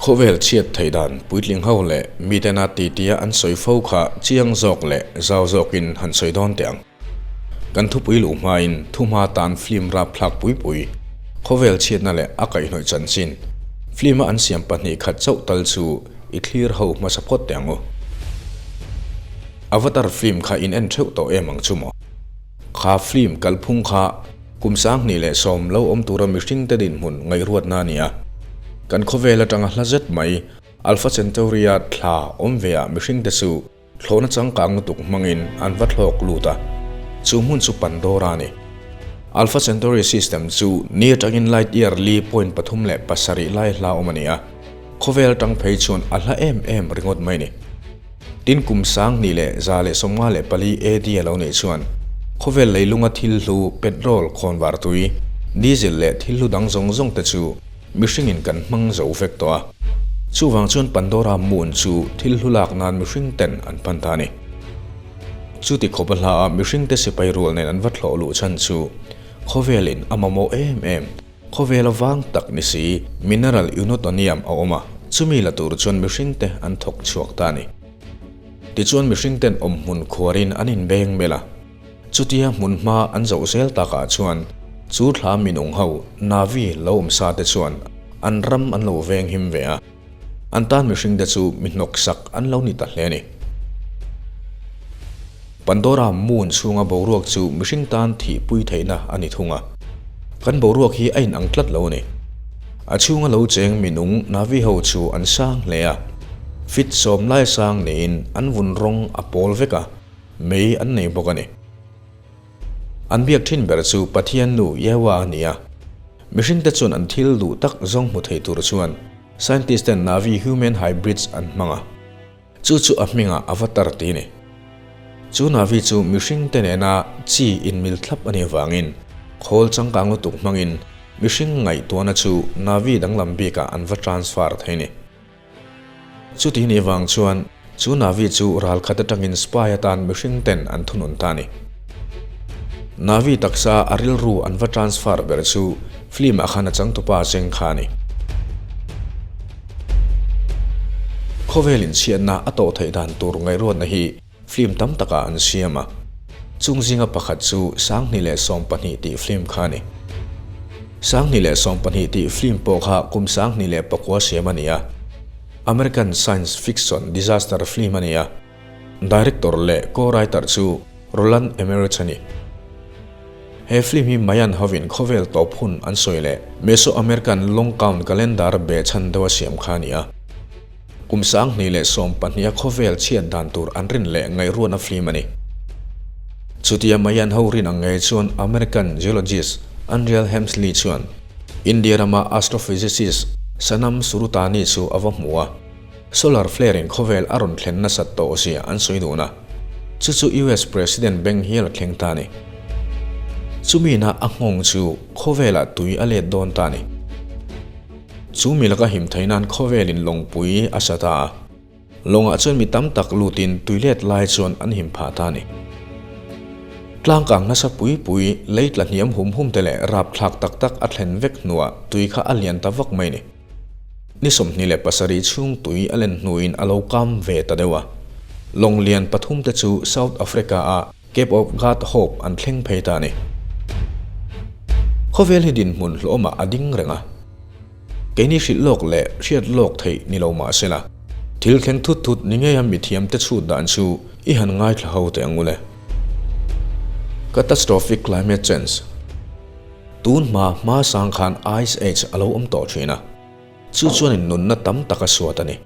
Khawvel chhiat theih dan puitling ho leh mitena titia an sawi fo kha chiang zawk leh zau zawkin han sawi dawn teh ang. Kan thupui luh hmain thuhma tan film rapthlak pui pui, khawvel chhiatna leh a kaihhnawih chanchin, film-a an siam 2 khat chauh tal chu i thlir ho hmasa phawt teh ang u. Avatar film kha in en theuh tawh em ang chu maw? Kha film kalphung kha kum 2010 lo awm tura mihringte dinhmun ngaihruatna a ni a. Kan khawvel atanga hla zet mai Alpha Centauri-a thla awm veah mihringte chu thlawhna changkang lutuk hmangin an va thlawk lut a, chu hmun chu Pandora a ni. Alpha Centauri system chu ni atangin light year li point pathum leh pasarih lai hla awm a ni a, khawvel atang phei chuan a hla em em ringawt mai a ni. Tin kum 2154 AD a lo neih chuan khawvel leilunga thil hlu petrol khawnvar tui, diesel leh thil hlu dang zawng zawng te chu mihringin kan hmang zo vek tawh a. Chuvang chuan Pandora moon chu thil hlu lak nan mihring ten an pan ta a ni. Chuti khawp a hla a mihring te sipai rual nen an va thlawh luh chhan chu khawvelin a mamawh em em. Khawvel a vang tak ni si, mineral unotonium a awm a, chumi la tur chuan mihring te an thawk chhuak ta a ni. Tichuan mihring ten awm hmun khuarin an inbeng mel a, chutia hmun hma an zoh zel takah chuan chu thla minung ho Na'vi lo awm sa te chuan an ram an lo veng him ve a, an tan mihring te chu mi hnawk sak an lo ni ta hle a ni. Pandora moon chhunga boruak chu mihring tan thihpui theihna a ni thung a, kan boruak hi a inang tlat lo a ni. A chhunga lo cheng minung Na'vi ho chu an sang hle a, fit sawm lai sang niin an vun rawng a pawl vek a, mei an nei bawk a ni. An biak thin ber chu Pathian nu Yewa a ni a, mihringte chuan an thil duh tak zawng hmu thei tur chuan scientist ten Na'vi human hybrids an hmang a. Chu chu a hmingah Avatar tih a ni. Chu Navi chu mihringte nena chi inmil thlap a nih avangin khawl changkang lutuk hmangin mihring ngaihtuahna chu Navi danglam bikah an va transfer thei a ni. Chuti nih vang chuan chu Navi chu ralkhat atangin spy atan mihringten an thunun ta a ni. Navi taksa a rilru an va transfer ber chu film ah khan a changtupa cheng kha a ni. Khawvel inchhiatna a tawh theih dan tur ngaihruatna hi film tam takah an siam a, chung zinga pakhat chu 2012 tih film kha a ni. 2012 tih film pawh kha kum 2009 siam a ni a, American science fiction disaster film a ni a, Director leh co-writer chu Roland Emmerich a ni. He film hi Mayan hovin khawvel tawp hun an sawi leh Mesoamerican Long Count Calendar be chhan deuh a siam kha a ni a. Kum 2012 a khawvel chhiat dan tur an rin leh ngaihruatna film a ni. Chutia Mayan ho rin ang ngei chuan American geologist Andreal Hemsley chuan India rama astrophysicist Sanam Surutani chu a va hmu a. Solar flare in khawvel a rawn thlen nasat tawh zia an sawi dun a, chu chu US President beng hial a thleng ta a ni. Chumi na a nghawng chu khawvelah tui a let dawn ta a ni. Chu mi laka him thei nan khawvel in lawngpui a sa ta a, lawngah chuan mi tam tak lutin tui let lai chuan an him phah ta a ni. Tlangkang nasa pui pui lei tla hniam hum hum te leh rapthlak tak tak a thlen vek hnuah tui kha a lian ta vak mai a ni. Ni 27 chhung tui a len hnuin a lo kam ve ta deuh a. Lawng lian pathum te chu South Africa a Cape of God Hope an thleng phei ta a ni. Khawvel hi dinhmun hlawmah a ding reng a. Keini hrilh lawk leh hriat lawk theih ni lo mah sela, thil thleng thut thut ni ngeia mithiam te chhut dan chu i han ngaithla ho teh ang u le. Catastrophic climate change. Tun hma hma sang khan Ice Age a lo awm tawh thin a, chu chuanin nunna tam tak a suat a ni.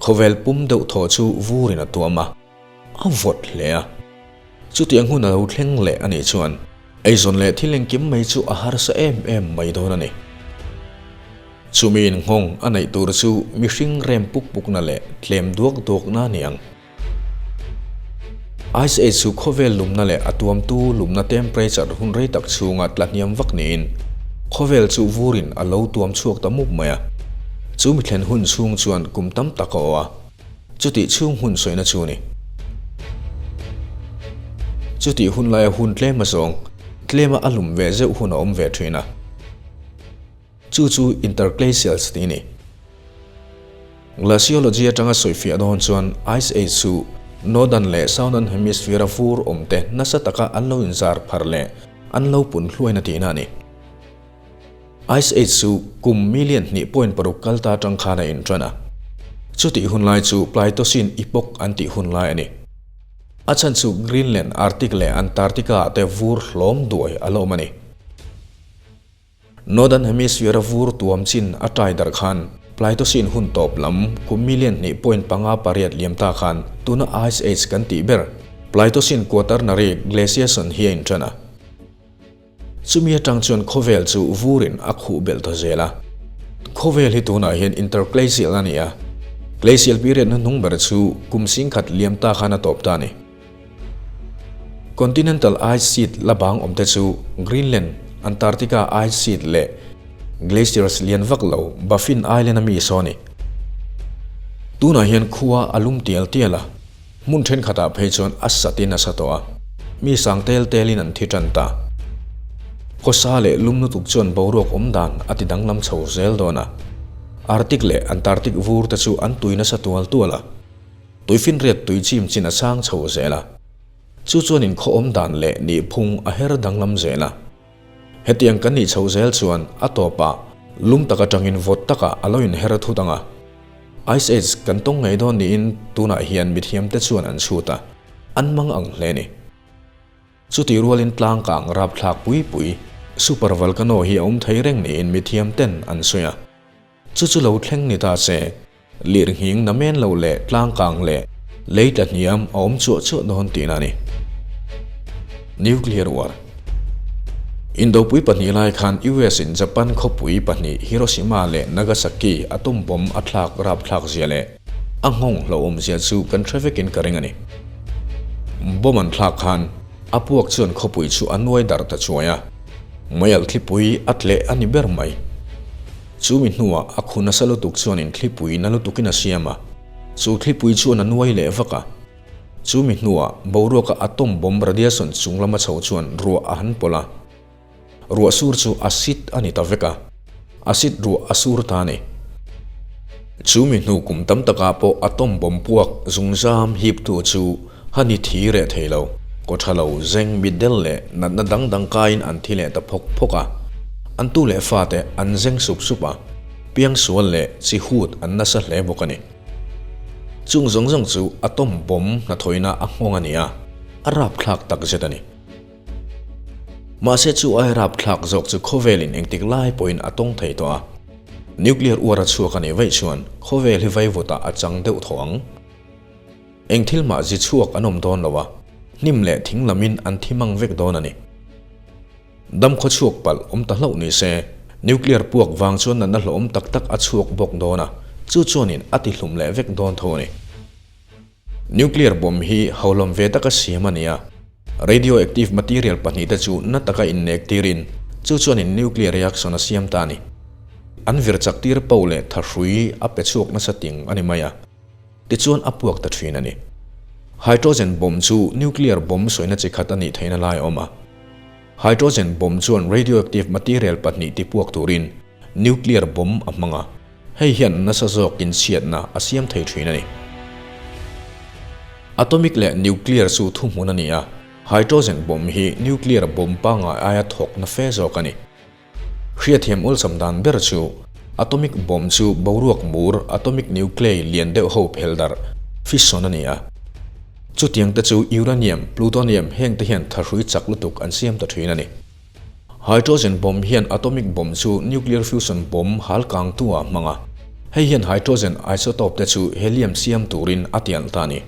Khawvel pum deuh thaw chu vurin a tuam a, a vawt hle a. Chutiang hun a lo thleng leh a nih chuan eizawn leh thil engkim mai chu a harsa em em mai dawn a ni. Chumi inghawng a neih tur chu mihring rem puk pukna leh tlem duak duakna a ni ang. Ice Age chu khawvel lumna leh a tuamtu lumna temperature hun rei tak chhunga tla hniam vak niin khawvel chu vurin a lo tuam chhuak ta mup mai a. Chu mi thlen hun chhung chuan kum tam tak a awh a, chutih chhung hun sawina chu a ni. Chutih hun laia hun tlem azawng, tlema a lum ve zeuh hun a awm ve thin a. Chu chu interglacials tih a ni. Glaciology atanga sawifiah dawn chuan Ice Age chu Northern leh Southern Hemisphere-a vur awmte nasa taka an lo inzar phar leh an lo pun hluaina tihna a ni. Ice Age chu kum million hnih point paruk kal ta atang khan a intan a. Chutih hun lai chu Pleistocene Epoch an tih hun lai a ni. A chhan chu Greenland, Arctic leh Antarctica ah te vur hlawm duai a la awm a ni. Northern Hemisphere-a vur tuam chin a tai darh khan Pleistocene hun tawp lam kum million hnih point panga pariat liam ta khan tuna Ice Age kan tih ber Pleistocene Quaternary Glaciation hi a intan a. Chumi atang chuan khawvel chu vurin a khuh belh ta zel a. Khawvel hi tunah hian interglacial a ni a, glacial period hnuhnung ber chu kum singkhat liam ta khan a tawp ta a ni. Continental ice sheet la bang awmte chu Greenland, Antarctica ice sheet leh glaciers lian vak lo Baffin Island a mi saw a ni. Tunah hian khua a lum tial tial a. Hmun thenkhatah phei chuan a satin a sa tawh a, mi sang tel telin an thi tan ta. Khawsa leh lum lutuk chuan boruak awm dan a ti danglam chho zel dawn a. Arctic leh Antarctic vur te chu an tui nasa tual tual a, tuifinriat tui chim chin a sang chho zel a. Chu chuan inkhaw awm dan leh nihphung a her danglam zel a. Hetiang kan nih chho zel chuan a tawpah lum tak atangin vawt takah a lo inher thut ang a. Ice Age kan tawng ngei dawn niin tunah hian mithiamte chuan an chhut a, an mang ang hle ni. Chutih rualin tlangkang rapthlak pui pui, super volcano hi a awm thei reng niin mithiamten an sawi a. Chu chu lo thleng ni ta se, lirnghing na men lo leh tlangkang leh lei tla hniam a awm chuah chuah dawn tihna a ni. Nuclear War Indopui pahnih lai khan US in Japan khawpui pahnih Hiroshima leh Nagasaki atom bomb a thlak rapthlak zia leh a nghawng hlauhawm zia chu kan hre vekin ka ring a ni. Bomb an thlak khan a puak chuan khawpui chu a nuai darh ta chuai a, meialh thlipui a tleh a ni ber mai. Chu mi hnuah a khu nasa lutuk chuanin thlipui na lutukin a siam a, chu thlipui chuan a nuai leh vak a. Chu mi hnuah boruaka atom bomb radiation chung lama chho chuan ruah a han pawlh a. Ruah sur chu acid a ni ta vek a, acid ruah a sur ta a ni. Chu mi hnu kum tam takah pawh atom bomb puak zungzam hiptu chu hani thi reh thei lo, kaw tha lo, zeng, mitdel leh natna dang dang kaiin an thi leh ta phawk phawk a. An tu leh fate an zeng sup sup a, piangsual leh chi hut an nasa hle bawk a ni. Chung zawng zawng chu atom bomb hnathawina a nghawng a ni a, a rapthlak tak zet a ni. Mahse chu ai rapthlak zawk chu khawvelin engtik lai pawhin a tawng thei tawh a, nuclear uar a chhuak a nih vaih chuan khawvel hi vaivutah a chang deuh tho ang. Eng thil mah zi chhuak an awm dawn lo a, hnim leh thing lamin an thi mang vek dawn a ni. Dam khaw chhuak palh awm ta hlauh ni se, nuclear puak vang chuan natna hlawhawm tak tak a chhuak bawk dawn a, chu chuanin a ti hlum leh vek dawn tho a ni. Nuclear bomb hi haulawm ve taka siam a ni a, radioactive material pahnihte chu na taka innek tirin chu chuanin nuclear reaction a siam ta a ni. An vir chak tir poh leh thahrui a pe chhuak nasa ting a ni mai a, tichuan a puak ta thin a ni. Hydrogen bomb chu nuclear bomb sawina chi khat a nih theihna lai a awm a. Hydrogen bomb chuan radioactive material pahnih ti puak turin nuclear bomb a hmang a, hei hian nasa zawkin chhiatna a siam thei thin a ni. Atomic leh nuclear chu thuhmun a ni a, hydrogen bomb hi nuclear bomb pangngai aia thawk na fe zawk a ni. Hriathiam awlsam dan ber chu atomic bomb chu boruak mur atomic nuclei lian deuh ho phel darh, fission, a ni a. Chutiang te chu uranium, plutonium heng te hian thahrui chak lutuk an siam ta thin a ni. Hydrogen bomb hian atomic bomb chu nuclear fusion bomb hal kangtu ah hmang a, hei hian hydrogen isotope te chu helium siam turin a tialh ta a ni.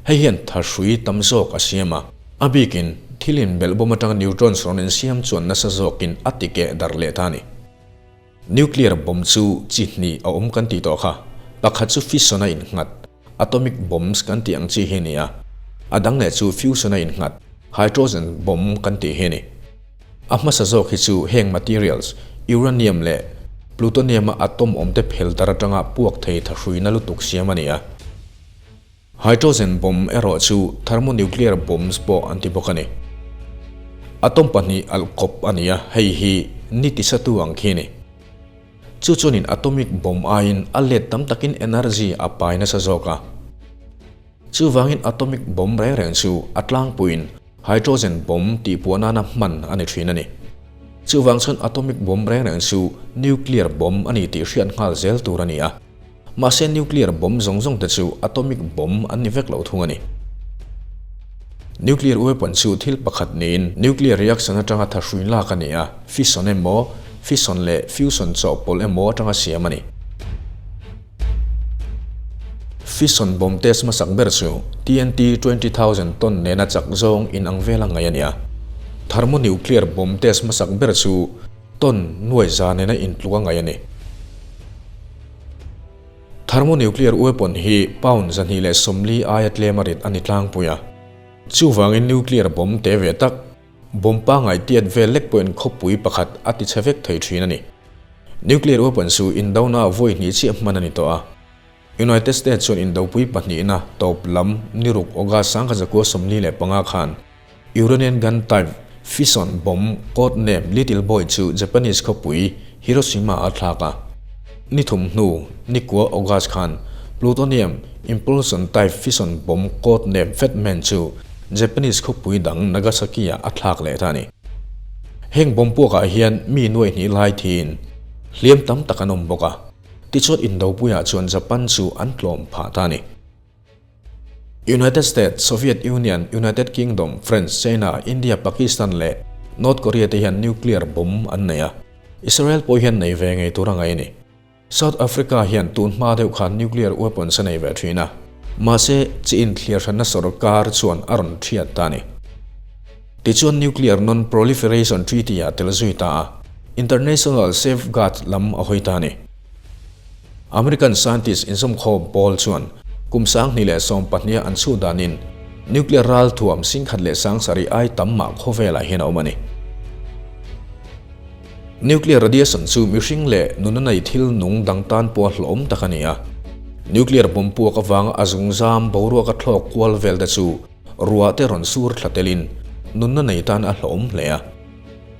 Hei hian thahrui tam zawk a siam a, a bikin thil inbelhbawm atanga neutrons rawn insiam chuan nasa zawkin a ti keh darh leh ta a ni. Nuclear bomb chu chi hnih a awm kan tih tawh kha, pakhat chu fission a innghat, atomic bombs kan tih ang chi hi a ni a, a dang leh chu fusion a innghat, hydrogen bomb kan tih hi a ni. A hmasa zawk hi chu heng materials, uranium leh plutonium a atom awmte phel dar atanga puak thei thahruina lutuk siam a ni a. Hydrogen bomb erawh chu thermonuclear bombs pawh an ti bawk a ni. Atom pahnih alh kawp a ni a, hei hi ni tisatu ang khi a ni. Chu chuanin atomic bomb aiin a let tam takin energy a pai nasa zawk a. Chuvangin atomic bomb reng reng chu a tlangpuiin hydrogen bomb tih puah nana hman a ni thin a ni. Chuvang chuan atomic bomb reng reng chu nuclear bomb a ni tih hriat nghal zel tur a ni a. Mahse nuclear bomb zawng zawng te chu atomic bomb an ni vek lo thung a ni. Nuclear weapon chu thil pakhat niin nuclear reaction atanga thahrui lak a ni a, fission emaw, fission leh fusion chawhpawlh emaw atanga siam a ni. Fission bomb test hmasak ber chu TNT 20,000 ton nena chak zawng inang vela ngaih a ni a. Thermonuclear bomb test hmasak ber chu ton nuai za nena intluk a ngaih a ni. Thermonuclear weapon hi pound 240 aia tlem a rit a ni tlangpui a. Chuvangin nuclear bomb te ve tak, bomb pangngai tiat vel lek pawhin khawpui pakhat a ti chhe vek thei thin a ni. Nuclear weapon chu indona vawi hnih chiah hman a ni tawh a. United States chuan indopui pahnihna tawp lam ni ruk August 1945 khan Uranian gun type fission bomb code name Little Boy chu Japanese khawpui Hiroshima a thlak a. Ni thum hnu ni kua August khan plutonium impulsion type fission bomb code name Fat Man chu Japanese khawpui dang Nagasaki-ah a thlak leh ta a ni. Heng bomb puakah hian mi nuai hnih lai thiin hliam tam tak an awm bawk a, tichuan indopuiah chuan Japan chu an tlawm phah ta a ni. United States, Soviet Union, United Kingdom, France, China, India, Pakistan leh North Korea te hian nuclear bomb an nei a, Israel pawh hian nei ve ngei tur a ngaih a ni. South Africa hian tun hma deuh khan nuclear weapons a nei ve thin a, mahse chi inthliar hranna sorkar chuan a rawn thiat ta a ni. Tichuan Nuclear Non-Proliferation Treaty ah tel zui ta a, international safeguard lam a hawi ta a ni. American scientist inzawmkhawm pawl chuan kum 2012 an chhuh danin nuclear ral thuam 10,070 ai tam mah khawvelah hian a awm a ni. Nuclear radiation chu mihring leh nuna nei thil nung dang tan pawh a hlawhawm tak a ni a. Nuclear bomb puak avanga a zungzam boruak a thlawk kual vel te chu ruah te rawn sur thla telin nunna nei tan a hlawhawm hle a.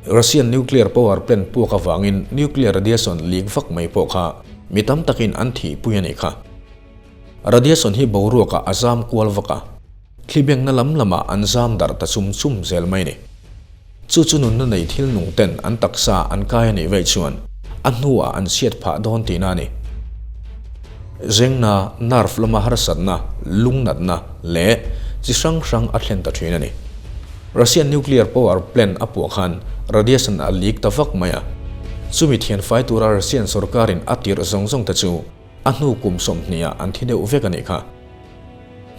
Russian nuclear power plant puak avangin nuclear radiation lik vak mai pawh kha mi tam takin an thihpui a nih kha. Radiation hi boruakah a zam kual vak a, thlibengna lam lamah an zam darh ta chum chum zel mai a ni. Chu chu nunna nei thil nung ten an taksa an kai a nih veih chuan a hnuah an chhiat phah dawn tihna a ni. Zengna, nerve lama harsatna, lungnatna leh chi hrang hrang a thlen ta thin a ni. Russian nuclear power plant a puah khan radiation a leak ta vak mai a. Chumi thianfai tura Russian sorkarin a tirh zawng zawng te chu A hnu kum 20 ah an thi deuh vek a nih kha.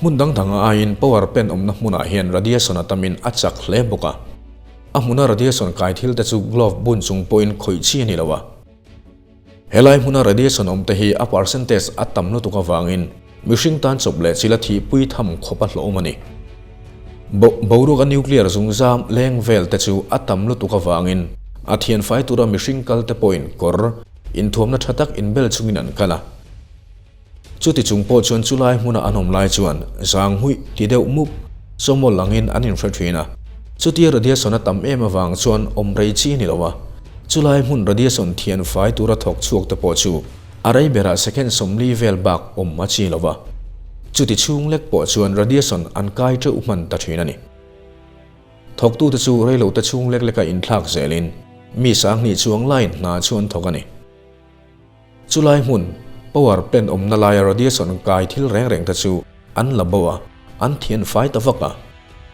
Hmun dang dang aiin power plant awmna hmunah hian radiation a tamin a chak hle bawk a. A hmuna radiation kai thil te chu glove bun chung pawhin khawih chi a ni lo a. Helai hmuna radiation awm te hi a percentage a tam lutuk avangin mihring tan chawp leh chila thihpui tham khawp a hlawhawm a ni. Boruak a nuclear zungzam leng vel te chu a tam lutuk avangin a thianfai tura mihring kal te pawhin kawr Inthuamna tha tak inbel chungin an kal a. Chuti chung pawh chuan chulai hmuna an awm lai chuan zang huih ti deuh mup chawmawl angin an inhre thin a. Chutia radiation a tam em avang chuan awm rei chi a ni lo a. Chulai hmun radiation thian fai tura thawk chhuak te pawh chu a rei berah second 40 vel bak awm a chi lo va. Chuti chhung lek pawh chuan radiation an kai teuh hman ta thin a ni. Thawktute chu reilote chhung lek leka inthlak zelin mi 2000 chuang laiin hna chu an thawk a ni. Chulai hmun, power plant awmna laia radiation kai thil reng reng te chu an la bo a, an thian fai ta vak a.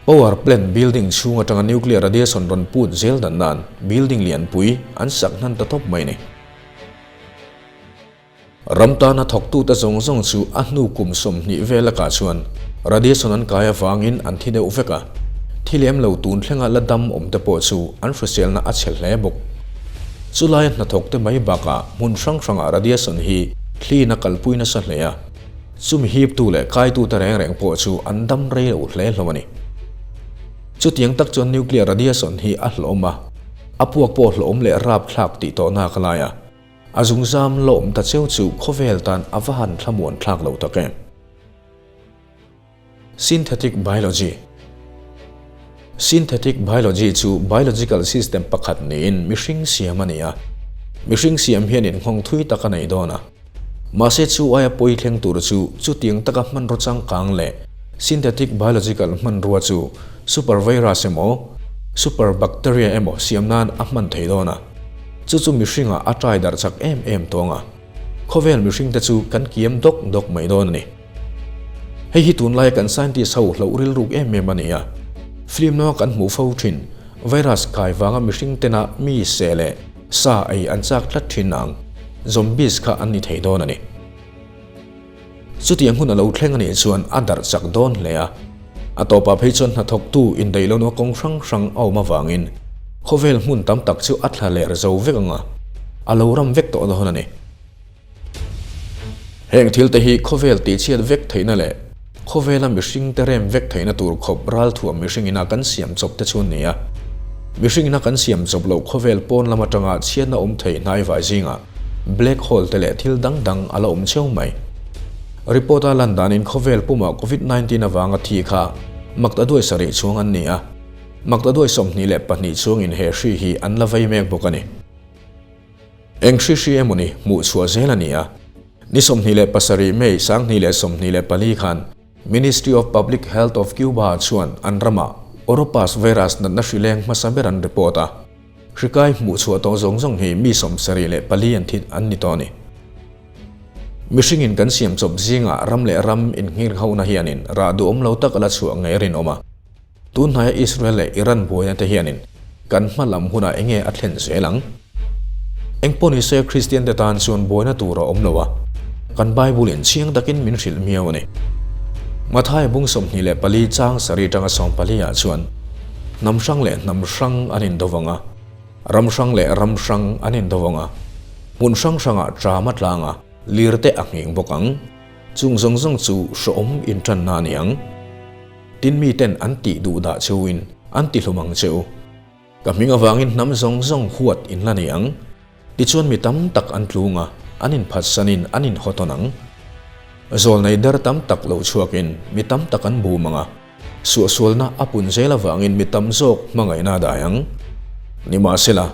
Power plant building chhung atanga nuclear radiation rawn put zel dan nan building lianpui an sak hnan ta tawp mai a ni. Ram tana thawktute zawng zawng chu a hnu kum 20 vel lakah chuan radiation an kai avangin an thi deuh vek a, thi lem lo tun thlenga la dam awm te pawh chu an hriselna a chhe hle bawk. Chulaia hnathawkte mai bakah hmun hrang hrangah radiation hi thliin a kalpui nasa hle a, chumi hiptu leh kaitute reng reng pawh chu an dam rei lo hle hlawm a ni. Chutiang tak chuan nuclear radiation hi a hlawm a, a puak pawh hlawm leh rapthlak tih tawhna ka lai a. A zungzam lawm ta cheu chu khawvel tan a va han thlamuan thlak lo tak em? Synthetic Biology Synthetic Biology chu biological system pakhat niin mihring siam a ni a. Mihring siam hianin nghawng thui tak a nei dawn a. Mahse chu aia pawi thleng tur chu chutiang taka hmanraw changkang leh synthetic biological hmanrua chu super virus emaw super bacteria emaw siam nan a hman thei dawn a. Chu chu mihringah a tai darh chak em em tawng a. Khawvel mihringte chu kan kiam dawk dawk mai dawn a ni. Hei hi tunlaia kan scientist ho hlauh rilruk em em a ni a. Film lama kan hmuh fo thin virus kai vanga mihring tena mi seh leh sa ei an chak tlat thin ang zombies kha an ni thei dawn a ni. Chutiang hun a lo thleng a nih chuan a darh chak dawn hle a. A tawpah phei chuan hnathawktu indaihlohna kawng hrang hrang a awm avangin khawvel hmun tam tak chu a thla ler zo vek ang a, a lo ram vek tawh dawn a ni. Heng thil te hi khawvel tihchhiat vek theihna leh khawvela mihring te rem vek theihna tur khawp ralthuam mihring ina kan siam chawp te chu an ni a. Mihring ina kan siam chawp loh khawvel pawn lam atanga chhiatna awm thei hnaivai zingah black hole te leh thil dang dang a la awm cheu mai. Report a lan danin khawvel pumah Covid 19 avanga thi kha maktaduai sarih chhuang an ni a, maktaduai 22 chhuangin he hri hi an la vei mek bawk a ni. Eng hri hri emawni hmuh chhuah zel a ni a. Ni 27 May 2024 khan Ministry of Public Health of Cuba chuan an ramah Oropouche virus natna hri leng hmasa ber an report a. Hri kai hmuh chhuah tawh zawng zawng hi mi 74 an thi an ni tawh a ni. Mihringin kan siam chawp zingah ram leh ram inngirhona hianin rah duhawm lo tak a la chhuah ngei a rinawm a. Tunhnaia Israel leh Iran buaina te hianin kan hma lam hunah enge a thlen zel ang? Engpawh nise Kristian te tan chuan buaina tur a awm lo a, kan Bible in chiang takin min hrilh miau a ni. Mathaia bung 24 chang sarih atanga 14 ah chuan hnam hrang leh hnam hrang an indo vang a, ram hrang leh ram hrang an indo vang a, hmun hrang hrangah ṭam a tlang a, lir te a nghing bawk ang. Chung zawng zawng chu hrehawm inṭanna a ni ang. Tin miten an tih duh dah cheuin an ti hlum ang cheu. Ka hming avangin hnam zawng zawng huat in la nei ang. Tichuan mi tam tak an tlung a, an inphatsanin an inhaw tawn ang. Zawlnei der tam tak lo chhuakin mi tam tak an bum ang a, suahsualna a pun zel avangin mi tam zawk hmangaihna a dai ang. Nimahsela,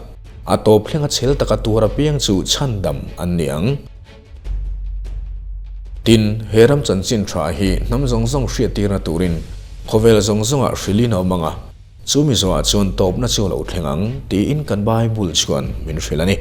a tawp thlenga chhel taka tuar apiang chu chhandam an ni ang. Tin, he ram chanchin tha hi hnam zawng zawng hriattirna turin khawvel zawng zawngah hrilhin a awm ang a, chu mi zawhah chuan tawpna chu a lo thleng ang tiin kan Bible chuan min hrilh a ni.